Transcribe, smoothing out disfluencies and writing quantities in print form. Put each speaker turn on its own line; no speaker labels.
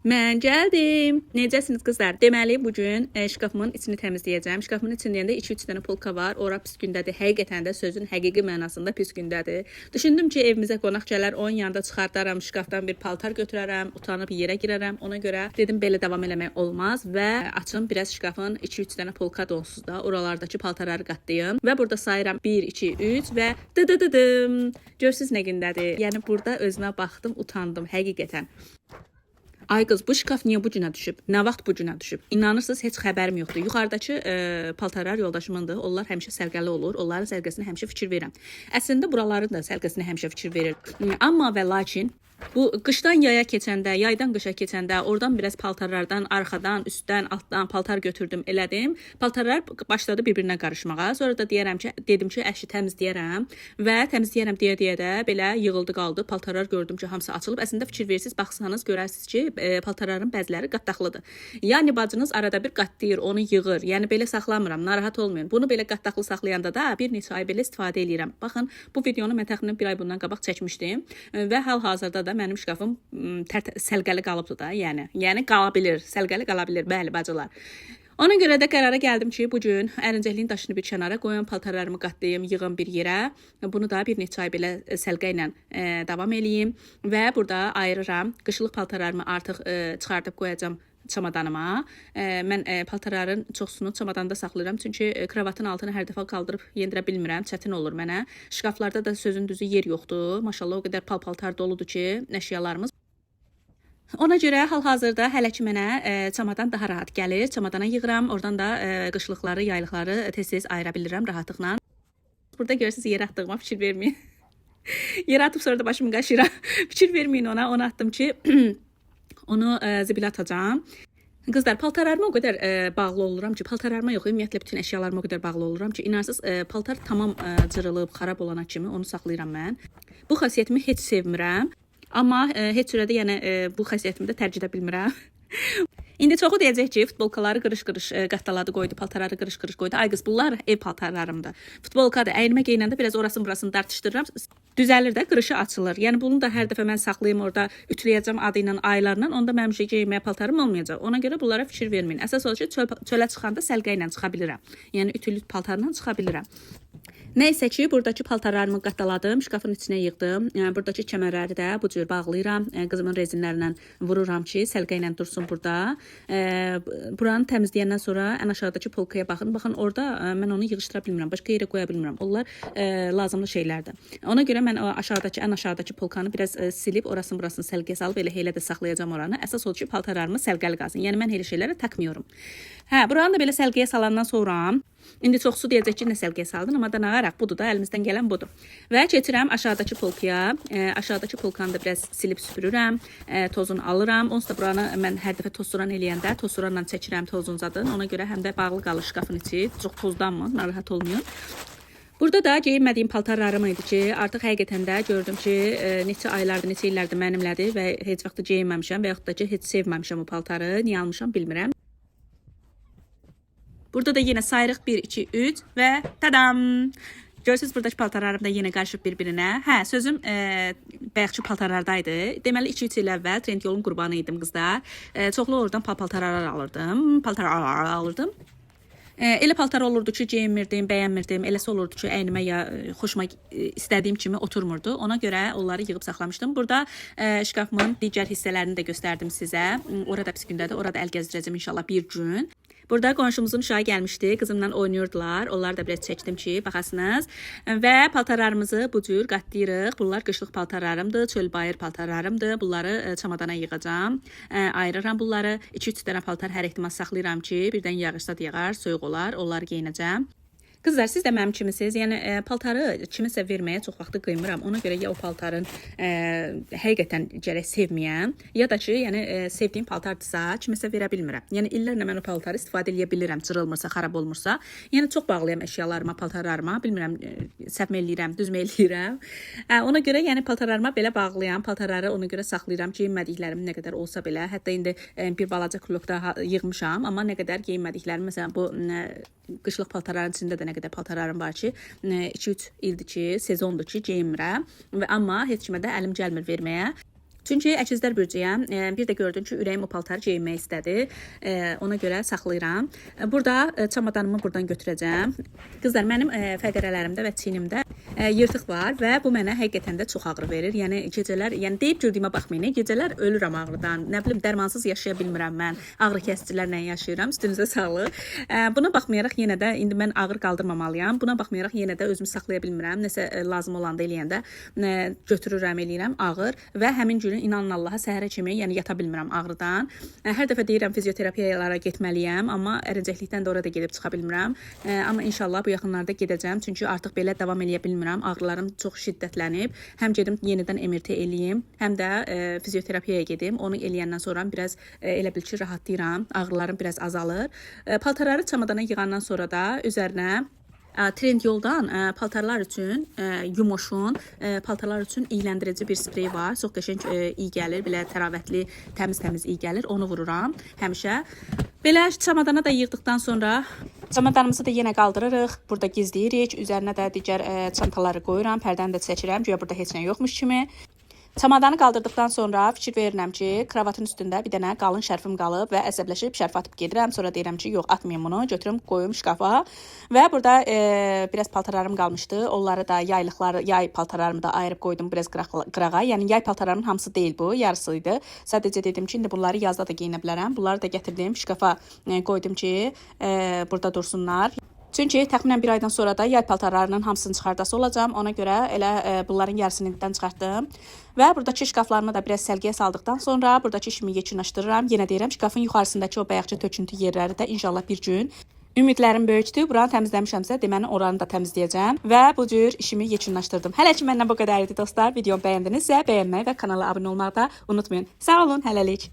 Mən gəldim. Necəsiniz qızlar? Deməli bu gün şkafımın içini təmizləyəcəm. Şkafımın içində də 2-3 dənə polka var. Ora pis gündədir. Həqiqətən də sözün həqiqi mənasında pis gündədir. Düşündüm ki, evimizə qonaq gələr, onun yanında çıxardaram, şkafdan bir paltar götürərəm, utanıb yerə girərəm. Ona görə dedim belə davam eləmək olmaz və açım biraz şkafın 2-3 dənə polka da onsuz da oralardakı paltarları qatlayım və burada sayıram 1 2 3 və dı-dı-dı-dım. Görürsüz nə gündədir? Yəni burada özümə baxdım, utandım həqiqətən. Ay qız, bu şkaf niyə bu günə düşüb? Nə vaxt bu günə düşüb? İnanırsınız, heç xəbərim yoxdur. Yuxarıdakı paltarlar yoldaşımındır. Onlar həmişə sərqəli olur. Onların sərqəsinə həmişə fikir verirəm. Əslində buraların da sərqəsinə həmişə fikir verir. Amma və lakin bu qışdan yaya keçəndə, yaydan qışa keçəndə oradan biraz paltarlardan, arxadan, üstdən, altdan paltar götürdüm, elədim. Paltarlar başladı bir-birinə qarışmağa. Sonra da deyərəm ki, dedim ki, əşi təmizləyərəm və təmizləyərəm deyə-deyə də belə yığıldı qaldı. Paltarlar gördüm ki, hamısı açılıb. Əslində fikir versiniz, baxsanız görərsiniz ki, paltarların bəziləri qatdaqlıdır. Yəni bacınız arada bir qatlayır, onu yığır. Yəni belə saxlamıram, narahat olmayın. Bunu belə qatdaqlı saxlayanda da bir neçə ay belə istifadə eləyirəm. Baxın, bu videonu mən təxminən bir ay bundan qabaq çəkmişdim və hal-hazırda da mənim şkafım səlqəli qalıbdır da, yəni. Yəni qala bilir, səlqəli qala bilir, bəli bacılar. Ona görə də qərara gəldim ki, bu gün ərincəkliyin daşını bir kənara qoyum, paltarlarımı qatlayım, yığım bir yerə. Bunu da bir neçə ay belə səlqə ilə davam eləyim və burada ayırıram. Qışlıq paltarlarımı artıq çıxardıb qoyacağam çamadanıma. Mən paltarların çoxsunu çamadanda saxlayıram. Çünki kravatın altını hər dəfə qaldırıb yendirə bilmirəm. Çətin olur mənə. Şkaflarda da sözün düzü yer yoxdur. Maşallah o qədər pal-paltar doludur ki, əşyalarımız. Ona görə hal-hazırda hələ ki mənə çamadan daha rahat gəlir. Çamadana yığıram, oradan da qışlıqları, yaylıqları tez-tez ayıra bilirəm rahatlıqla. Burada görürsüz yerə atdığıma fikir verməyin. Yerə atıb sonra da başımı qaşıyıram. Fikir verməyin ona. Onu atdım ki, onu zibilə atacağam. Qızlar, paltarlarıma o qədər bağlı oluram ki, paltarlarıma yox, ümumiyyətlə bütün əşyalarıma o qədər bağlı oluram ki, inanırsınız, paltar tamam cırılıb, xarab olana kimi onu saxlayıram mən. Bu xasiyyətimi heç sevmirəm. Amma heç cürə də yəni bu xasiyyətimi də tərk edə bilmirəm. İndi çoxu deyəcək ki, futbolkaları qırış-qırış qattaladı qoydu, paltarları qırış-qırış qoydu. Ay qız, bunlar ev paltarlarımdır. Futbolkadır. Əynimə geyinəndə biraz orasını burasını dartışdırıram. Düzəlir də, qırışı açılır. Yəni bunu da hər dəfə mən saxlayım orada, ütüləyəcəm adı ilə, aylarla, onda mənim şey geyinməyə paltarım olmayacaq. Ona görə bunlara fikir verməyin. Əsas odur ki, çölə çıxanda səlqə ilə çıxa bilirəm. Yəni ütülü paltarla çıxa bilirəm. Nəysə ki, buradakı paltarlarımı qattaladım, şkafın içinə yığdım. Buradakı kəmərləri də bu cür bağlayıram. Qızımın rezinlərlə vururam ki, səlqə ilə dursun burada. Buranı təmizləyəndən sonra ən aşağıdakı polkaya baxın. Baxın, orada mən onu yığışdıra bilmirəm, başqa yerə qoya bilmirəm. Onlar lazımlı şeylərdir. Ona görə mən o aşağıdakı, ən aşağıdakı polkanı biraz silib, orasını burasını səlqəyə salıb elə elə də saxlayacağam oranı. Əsas odur ki, paltarlarımız səlqəli qalsın. Yəni mən elə şeylərə takmıyorum. Hə, buranı da belə səlqəyə salandan sonra indi çoxsu deyəcək ki, nə səlqəyə saldın, amma da nə qaraq, budur da, əlimizdən gələn budur. Və keçirəm aşağıdakı polkaya. Aşağıdakı polkanı da biraz silib süpürürəm, tozunu alıram. Onsuz da buranı mən hər dəfə tozsoran eləyəndə tozsoranla çəkirəm tozun zadın. Ona görə həm də bağlı qalır şkafın içi. Çox tozdanmır, narahat olmayın. Burada da geyinmədiyim paltarlarım idi ki, artıq həqiqətən də gördüm ki, neçə aylardır, neçə illərdir mənimlədir və heç vaxt da geyinməmişəm və yaxud da ki, heç sevməmişəm o paltarı. Niyə almışam bilmirəm. Burada da yenə sayırıq 1, 2, 3 və tadam! Görürsünüz, buradakı paltarlarım da yenə qarışıb bir-birinə. Hə, sözüm bayaqçı paltarlardaydı. Deməli 2-3 il əvvəl Trendyolun qurbanı idim qızlar. Çoxlu oradan paltarlar alırdım. Paltarlar alırdım. Elə paltar olurdu ki, geyinmirdim, bəyənmirdim. Eləsi olurdu ki, əynimə ya xoşuma istədiyim kimi oturmurdu. Ona görə onları yığıb saxlamışdım. Burada şkafımın digər hissələrini də göstərdim sizə. Orada pis gündədir. Orada əl gəzdirəcəm inşallah bir gün. Burada qonşumuzun uşağı gəlmişdi. Qızımla oynayırdılar. Onları da biraz çəkdim ki, baxasınız. Və paltarlarımızı bu cür qatlayırıq. Bunlar qışlıq paltarlarımdır, çöl bayır paltarlarımdır. Bunları çamadana yığacağam. Ayırıram bunları. 2-3 dənə paltar hər ehtimal saxlayıram ki, birdən yağışsa da yağar, soyuq olar. Onları geyinəcəm. Qızlar, siz də mənim kimisiniz. Yəni paltarı kimisə verməyə çox vaxtı qıymıram. Ona görə ya o paltarın həqiqətən gərək sevməyəm, ya da ki, yəni sevdiyim paltardırsa, kimisə verə bilmirəm. Yəni illərlə mən o paltarı istifadə eləyə bilirəm, cırılmırsa, xarab olmursa. Yəni çox bağlıyam əşyalarıma, paltarlarıma. Bilmirəm, səhv mi eləyirəm, düzmü eləyirəm. Ona görə yəni paltarlarıma belə bağlıyam. Paltarları ona görə saxlayıram ki, geyinmədiklərim nə qədər olsa belə, hətta indi bir balaca klokda yığmışam, amma nə qədər geyinmədiklərim, məsələn bu qışlıq paltarların içində də nə qədər paltarlarım var ki, 2-3 ildir ki, sezondur ki, geyinmirəm və amma heç kimə də əlim gəlmir verməyə. Çünki əkizlər bürcüyəm. Bir də gördüm ki, ürəyim o paltarı geyinmək istədi. Ona görə saxlayıram. Burada çamadanımı buradan götürəcəm. Qızlar, mənim fəqərələrimdə və çiynimdə yırtıq var və bu mənə həqiqətən də çox ağrı verir. Yəni gecələr, yəni deyib güldüyümə baxmayın, gecələr ölürəm ağrıdan. Nə bilim, dərmansız yaşaya bilmirəm mən. Ağrı kəsicilərlə yaşayıram. Üstünüzə sağlıq. Buna baxmayaraq yenə də indi mən ağır qaldırmamalıyam. Buna baxmayaraq yenə də özümü saxlaya bilmirəm. Nəsə lazım olanda eləyəndə götürürəm, eləyirəm ağır və həmin günü inanın Allaha səhərə kimi, yəni yata bilmirəm ağrıdan. Hər dəfə deyirəm fizioterapiyalara getməliyəm, amma ərincəklikdən də orada gedib çıxa bilmirəm. Amma inşallah bu yaxınlarda gedəcəm, çünki artıq belə davam eləyə bilmirəm. Ağrılarım çox şiddətlənib. Həm gedim yenidən MRT eləyim, həm də fizioterapiyaya gedim. Onu eləyəndən sonra biraz elə bil ki, rahatlayıram. Ağrılarım biraz azalır. Paltarları çamadana yığandan sonra da üzərinə Trendyoldan paltarlar üçün Yumoşun paltarlar üçün iyləndirici bir sprey var. Çox qəşəng iyi gəlir, belə təravətli, təmiz-təmiz iyi gəlir. Onu vururam həmişə. Belə çamadana da yığdıqdan sonra çamadanımızı da yenə qaldırırıq. Burada gizləyirik. Üzərinə də digər çantaları qoyuram, pərdəni də çəkirəm, güya burada heç nə yoxmuş kimi. Çamadanı qaldırdıqdan sonra fikir verirəm ki, kravatın üstündə bir dənə qalın şərfim qalıb və əsəbləşib şərf atıb gedirəm. Sonra deyirəm ki, yox, atmayım bunu, götürüm, qoyum şkafa. Və burada biraz paltarlarım qalmışdı. Onları da yaylıqları, yay paltarlarımı da ayırıb qoydum biraz qırağa. Yəni yay paltarlarımın hamısı deyil bu, yarısı idi. Sadəcə dedim ki, indi bunları yazda da geyinə bilərəm. Bunları da gətirdim, şkafa qoydum ki, burada dursunlar. Çünki təxminən bir aydan sonra da yay paltarlarının hamısını çıxardası olacağam. Ona görə elə bunların yarısını indidən çıxartdım. Və buradakı şkaflarımı da biraz səlqiyə saldıqdan sonra buradakı işimi yekunlaşdırıram. Yenə deyirəm, şkafın yuxarısındakı o bayaqçı töküntü yerləri də inşallah bir gün. Ümidlərim böyükdür. Buranı təmizləmişəmsə, deməli oranı da təmizləyəcəm və bu cür işimi yekunlaşdırdım. Hələ ki məndən bu qədər idi dostlar. Videomu bəyəndinizsə, bəyənməyi və kanala abunə olmağı da unutmayın. Sağ olun, hələlik.